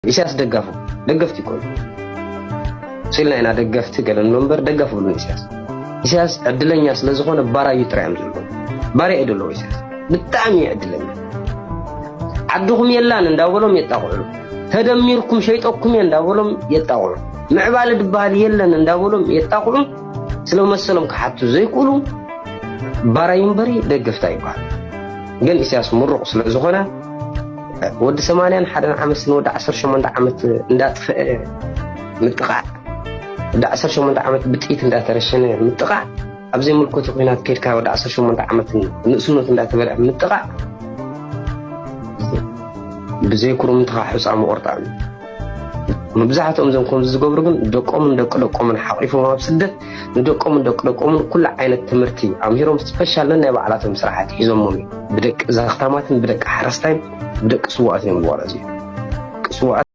ኢሳያስ ደጋፉ ደገፍቲ ይኮኑ ስልና ኢና ደገፍቲ ገለ እንዶ እምበር ደገፍ ብሉ ኢሳያስ። ኢሳያስ ዕድለኛ ስለ ዝኾነ ባራዩ ጥራይ እዮም ዘለዎ። ባርያ እዩ ዘለዎ ኢሳያስ። ብጣዕሚ እዩ ዕድለኛ። ዓድኹም የላን እንዳበሎም የጣቕዑ። ተደሚርኩም ሸይጠኩም እየ እንዳበሎም የጣቕዑ። ምዕባለ ዝበሃል የለን እንዳበሎም የጣቕዑ። ስለ መሰሎም ክሓቱ ዘይክእሉ ባራዩ እምበሪ ደገፍታ ይበሃል። ግን ኢሳያስ ምሩቕ ስለ ዝኾነ ወዲ ሰማንያን ሓደን ዓመት ንወዲ ዓሰርተ ሸሞንተ ዓመት እንዳጥፈአ ምጥቓዕ፣ ወዲ ዓሰርተ ሸሞንተ ዓመት ብጥይት እንዳተረሸነ ምጥቓዕ፣ ኣብ ዘይምልከቱ ኲናት ከድካ ወዲ ዓሰርተ ሸሞንተ ዓመት ንእስነቱ እንዳተበልዐ ምጥቓዕ ብዘይ ኩርምትኻ ሑፃ ምቑርጣም እዩ። መብዛሕትኦም እዞም ከምዚ ዝገብሩ ግን ደቆምን ደቂ ደቆምን ሓቂፎም ኣብ ስደት ንደቆምን ደቂ ደቆምን ኩሉ ዓይነት ትምህርቲ ኣምሂሮም ስፔሻል ነናይ ባዕላቶም ስራሓት ሒዞሞም እዩ። ብደቂ ዛኽታማትን ብደቂ ሓረስታይን ብደቂ ስዋኣትን እዮም ዝዋረዙ። ደቂ ስዋኣት